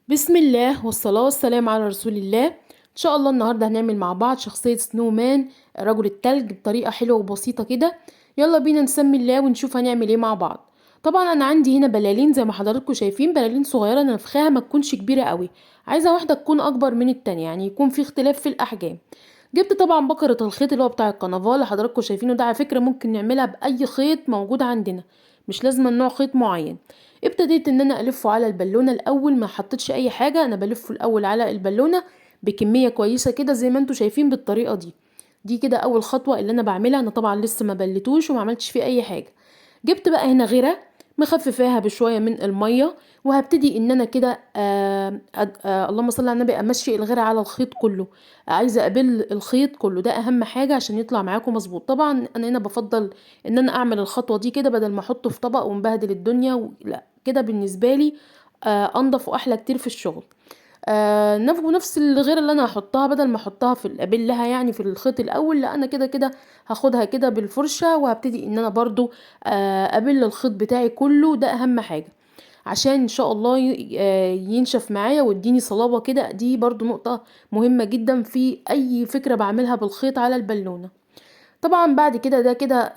بسم الله والصلاة والسلام على رسول الله. إن شاء الله النهاردة هنعمل مع بعض شخصية snowman رجل التلج بطريقة حلوة وبسيطة كده. يلا بينا نسمي الله ونشوف هنعمل ايه مع بعض. طبعا انا عندي هنا بلالين زي ما حضراتكم شايفين، بلالين صغيرة انا نفخاها ما تكونش كبيرة قوي، عايزة واحدة تكون اكبر من التانية، يعني يكون في اختلاف في الاحجام. جبت طبعا بكرة الخيط اللي هو بتاع الكنفال اللي حضراتكم شايفينه ده، على فكرة ممكن نعملها بأي خيط موجود عندنا، مش لازم نوع خيط معين. ابتديت ان انا الفه على البالونة الاول، ما حطيتش اي حاجة، انا بلفه الاول على البالونة بكمية كويسة كده زي ما انتم شايفين بالطريقة دي. دي كده اول خطوة اللي انا بعملها. انا طبعا لسه ما بلتوش وما عملتش فيه اي حاجة. جبت بقى هنا غيرة مخففاها بشوية من المية، وهبتدي ان انا كده اللهم صل على النبي امشي الغيرة على الخيط كله، عايزة ابل الخيط كله، ده اهم حاجة عشان يطلع معاكم مظبوط. طبعا انا هنا بفضل ان انا اعمل الخطوة دي كده بدل ما احطه في طبق ومبهدل الدنيا لا كده بالنسبة لي، انضف واحلى كتير في الشغل. نفس الغيرة اللي انا هحطها بدل ما احطها في ابلها يعني في الخيط الاول، لا انا كده كده هاخدها كده بالفرشة وهبتدي ان انا برضو، ابل الخيط بتاعي كله، ده اهم حاجة عشان ان شاء الله ينشف معايا ويديني صلابة كده. دي برضو نقطة مهمة جدا في اي فكرة بعملها بالخيط على البالونة. طبعا بعد كده ده كده،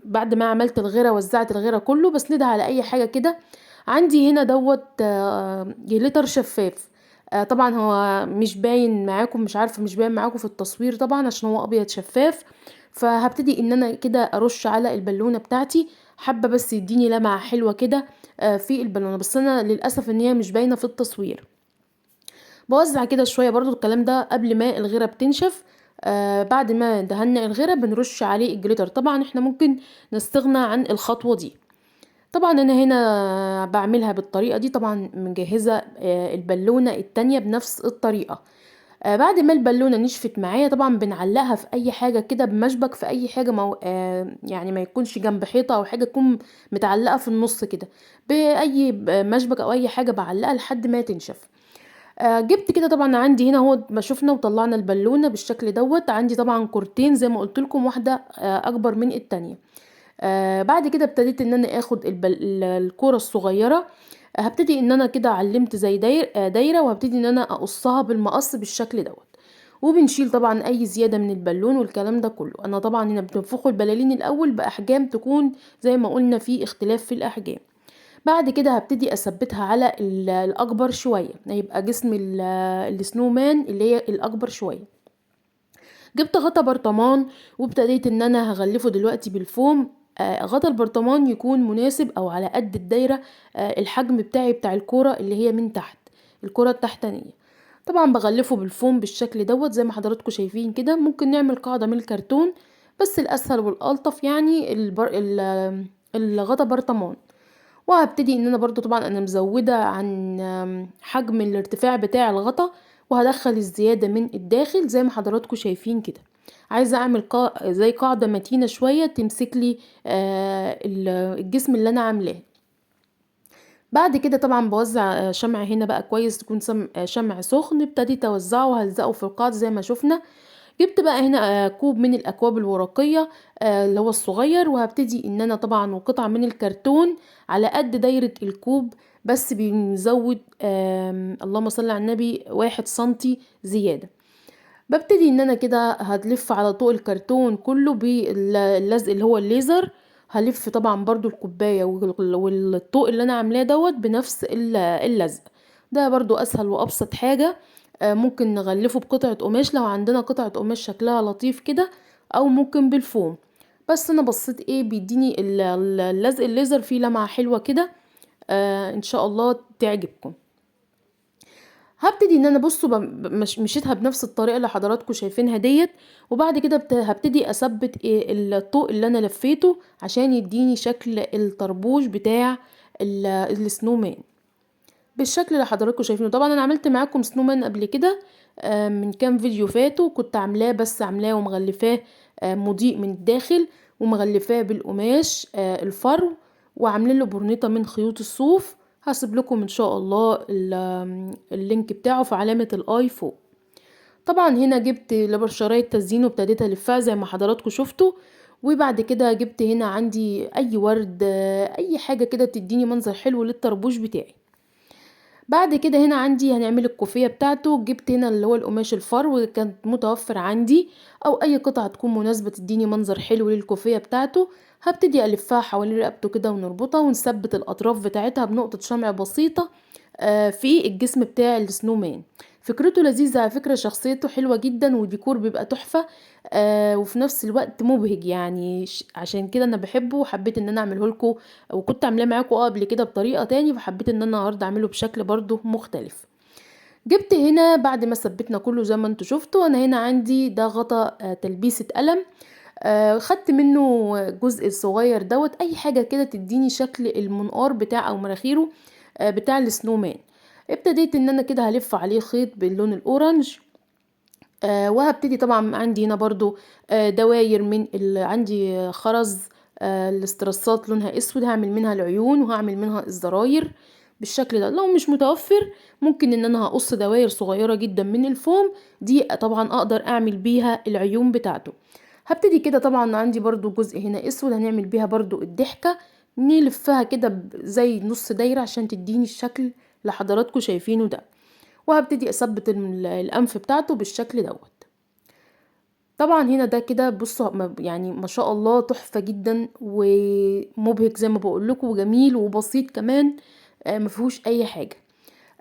بعد ما عملت الغيرة وزعت الغيرة كله بسندها على اي حاجة كده. عندي هنا دوت، جليتر شفاف، طبعا هو مش باين معاكم، مش عارفة مش باين معاكم في التصوير طبعا عشان هو ابيض شفاف. فهبتدي ان انا كده ارش على البالونة بتاعتي، حابة بس يديني لمعة حلوة كده، في البالونة، بس انا للأسف ان هي مش باينة في التصوير. بوزع كده شوية برضو الكلام ده قبل ما الغيرة بتنشف. بعد ما دهنا الغيرة بنرش عليه الجليتر. طبعا احنا ممكن نستغنى عن الخطوة دي. طبعا انا هنا بعملها بالطريقة دي، طبعا مجهزة، البالونة التانية بنفس الطريقة. بعد ما البالونة نشفت معايا طبعا بنعلقها في اي حاجة كده بمشبك، في اي حاجة يعني ما يكونش جنب حيطة او حاجة، تكون متعلقة في النص كده باي مشبك او اي حاجة، بعلقها لحد ما تنشف. جبت كده طبعا عندي هنا اهو ما شفنا وطلعنا البالونة بالشكل دوت. عندي طبعا كورتين زي ما قلت لكم، واحدة، اكبر من التانية. بعد كده ابتديت ان انا اخد الكورة الصغيرة، هبتدي ان انا كده علمت زي دايرة، وهبتدي ان انا اقصها بالمقص بالشكل دوت، وبنشيل طبعا اي زيادة من البالون والكلام ده كله. انا طبعا هنا بننفخوا البلالين الاول باحجام تكون زي ما قلنا في اختلاف في الاحجام. بعد كده هبتدي اثبتها على الاكبر شوية، هيبقى جسم السنومان اللي هي الاكبر شوية. جبت غطا برطمان وابتديت ان انا هغلفه دلوقتي بالفوم. غطا البرطمان يكون مناسب او على قد الدايرة، الحجم بتاعي بتاع الكورة اللي هي من تحت، الكورة التحتانية. طبعا بغلفه بالفوم بالشكل دوت زي ما حضراتكم شايفين كده. ممكن نعمل قاعدة من الكرتون، بس الاسهل والالطف يعني الغطا برطمان. وهبتدي ان انا برضو طبعا انا مزودة عن حجم الارتفاع بتاع الغطا، وهدخل الزيادة من الداخل زي ما حضراتكم شايفين كده. عايزة اعمل زي قاعدة متينة شوية تمسك لي، الجسم اللي انا عاملاه. بعد كده طبعا بوزع، شمع هنا بقى كويس، تكون شمع سخن. ابتديت اوزعه وهلزقه في القاعدة زي ما شفنا. جبت بقى هنا، كوب من الاكواب الورقية، اللي هو الصغير، وهبتدي ان انا طبعا وقطعة من الكرتون على قد دايرة الكوب، بس بنزود، اللهم صل على النبي 1 سنتي زيادة. ببتدي ان انا كده هتلف على طوق الكرتون كله باللزق اللي هو الليزر. هلف طبعا برضو الكوباية والطوق اللي انا عاملاه دوت بنفس اللزق ده، برضو اسهل وابسط حاجة. ممكن نغلفه بقطعة قماش لو عندنا قطعة قماش شكلها لطيف كده، او ممكن بالفوم. بس انا بصيت ايه بيديني اللزق الليزر فيه لمعة حلوة كده، ان شاء الله تعجبكم. هبتدي ان انا بصوا مشيتها بنفس الطريقة اللي حضراتكم شايفينها ديت. وبعد كده هبتدي اثبت ايه الطوق اللي انا لفيته عشان يديني شكل الطربوش بتاع السنومان بالشكل اللي حضراتكم شايفينه. طبعا انا عملت معاكم سنومان قبل كده، من كام فيديو فاتوا كنت عاملاه، بس عاملاه ومغلفاه، مضيء من الداخل، ومغلفاه بالقماش، الفرو، وعاملين له برنيطه من خيوط الصوف. هسيب لكم ان شاء الله اللينك بتاعه في علامة الاي فوق. طبعا هنا جبت لبرشراية تزيين وابتديت الفها زي ما حضراتكم شفتوا. وبعد كده جبت هنا عندي اي ورد، اي حاجة كده تديني منظر حلو للطربوش بتاعي. بعد كده هنا عندي هنعمل الكوفية بتاعته. جبت هنا اللي هو القماش الفرو كانت متوفر عندي، او اي قطعة تكون مناسبة تديني منظر حلو للكوفية بتاعته. هبتدي الفها حوالين رقبته كده ونربطها ونثبت الاطراف بتاعتها بنقطة شمع بسيطة في الجسم بتاع ال snowman. فكرته لذيذة على فكرة، شخصيته حلوة جدا وديكور بيبقى تحفة، وفي نفس الوقت مبهج يعني، عشان كده انا بحبه وحبيت ان انا اعمله لكم، وكنت عاملاه معاكم قبل كده بطريقة تاني، فحبيت ان انا النهارده اعمله بشكل برضو مختلف. جبت هنا بعد ما ثبتنا كله زي ما انتوا شفتوا، انا هنا عندي ده غطا تلبيسة قلم، خدت منه جزء صغير دوت، اي حاجة كده تديني شكل المنقار بتاع او مناخيره بتاع ال snowman. ابتديت ان انا كده هلف عليه خيط باللون ال orange، وهبتدي طبعا عندي هنا برضو دواير من عندي خرز، الاسترسات لونها اسود، هعمل منها العيون وهعمل منها الزراير بالشكل ده. لو مش متوفر ممكن ان انا هقص دواير صغيرة جدا من الفوم دي، طبعا اقدر اعمل بيها العيون بتاعته. هبتدي كده طبعا عندي برضو جزء هنا اسود هنعمل بيها برضو الضحكة، نلفها كده زي نص دايرة عشان تديني الشكل اللي حضراتكم شايفينه ده. وهبتدي اثبت الانف بتاعته بالشكل دوت. طبعا هنا ده كده بصوا يعني ما شاء الله تحفة جدا ومبهج زي ما بقول لكم، وجميل وبسيط كمان، ما فيهوش اي حاجة.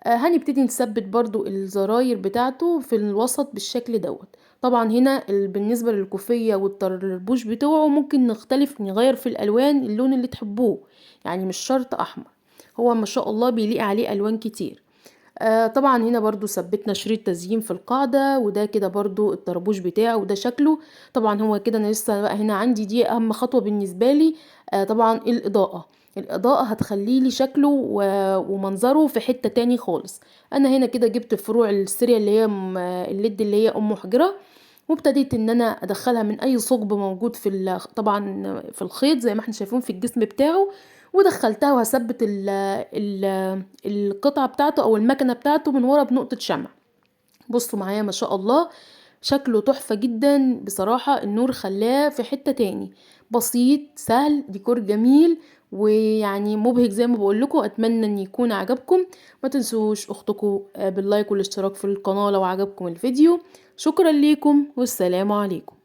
هنبتدي نثبت برضو الزراير بتاعته في الوسط بالشكل دوت. طبعا هنا بالنسبة للكوفية والطربوش بتوعه ممكن نختلف نغير في الالوان، اللون اللي تحبوه يعني مش شرط احمر، هو ما شاء الله بيليق عليه الوان كتير. طبعا هنا برضو ثبتنا شريط تزيين في القاعدة، وده كده برضو الطربوش بتاعه وده شكله. طبعا هو كده انا لسه بقى هنا عندي دي اهم خطوة بالنسبة لي، طبعا الاضاءة. الاضاءة هتخلي لي شكله ومنظره في حتة تاني خالص. انا هنا كده جبت فروع السيريا اللي هي ال LED اللي هي ام حجرة، وابتديت ان انا ادخلها من اي ثقب موجود في طبعا في الخيط زي ما احنا شايفين في الجسم بتاعه، ودخلتها وهثبت القطعة بتاعته او المكنة بتاعته من ورا بنقطة شمع. بصوا معايا ما شاء الله شكله تحفة جدا بصراحة، النور خلاه في حتة تاني، بسيط سهل، ديكور جميل ويعني مبهج زي ما بقول لكم. اتمنى ان يكون عجبكم، ما تنسوش اختكم بال like والاشتراك في القناة لو عجبكم الفيديو. شكرا ليكم والسلام عليكم.